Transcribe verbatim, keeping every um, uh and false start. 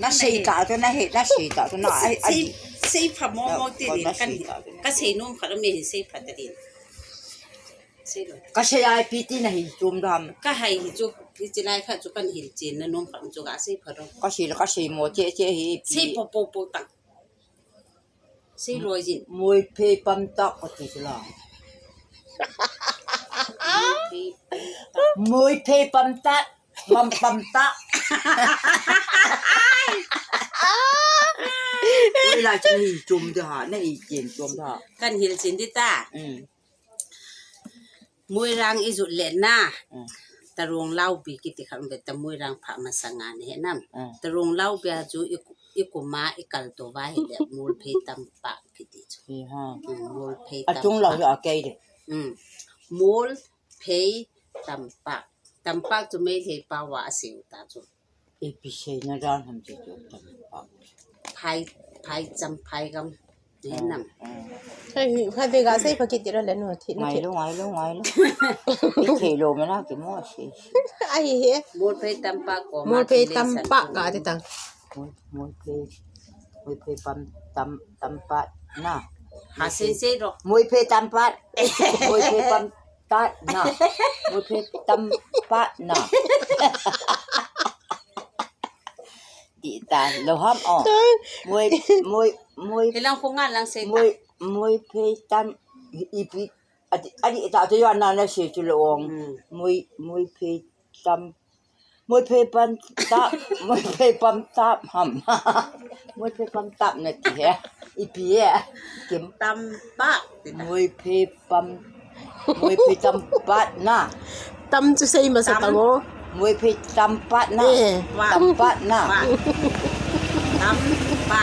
Na sei ta chu, na he, na sei ta chu, na, ai, ai. Sei, sei pha mo mo ti din kan, ka sei nom kha lo me hin sei pha ta din. Sei lo. Ka sei ai pi ti na hi chum dam. Ka hai hi chu, hi chi lai kha chu kan hil chin na nom kha chu ka sei pha ro. Ka sei, ka sei mo che che hi pi. Sei po po po ta. Sei loi jin. Moi phei pam ta ko ti la. Moi phei pam ta. Pam, pam ta. Ui, lai chu na hi chum de ha, na hi chen chum de ha. Kan hil chin di ta. Mm. Moi rang i jut le na. Mm. Tarong lau bi kiti kha ve ta moi rang pha masanga ne he nam. Mm. Tarong lau bi a chu i ku-, i kuma i kal to va hi le mol phei tam pa kiti chu. Hi ha. Mm, mol phei tam pa. A chung lau hi a kei de. Mm. Mol phei tam pa. Tam pa chu mei thei pa wa a siu ta chu. Ipi sei na dan ham ti chu tam pa. Phai, phai cham phai gam. Ni nam. Mm. Hai, hai be ga sei pha kiti ra le nu thi, nu thi. Ngai lo, ngai lo, ngai lo. I thei lo ma na ki mo sei. Ai he. Mol phei tam pa ko ma. Mol phei tam pa ka ti tang. Moi, moi phei, moi phei pam tam, tam pa na. Ha sei sei ro. Moi phei tam pa. Moi phei pam ta na. Moi phei tam pa na. Di ta lo ham o. Moi, moi, moi. He lang ko nga lang sei ta. Moi, moi phei tam ipi. Adi, adi ta to yo na na sei chu lo ong. Mm. Moi, moi phei tam. Moi phei pam tap, moi phei pam tap ham. Moi phei pam tap na ti he. Ipi he. Kim. Tam pa. Moi phei pam. Moi phei tam pa na. Tam chu sei masa ta mo. Moi phei tam pa na. Eh. Tam pa na. Pa. Tam pa.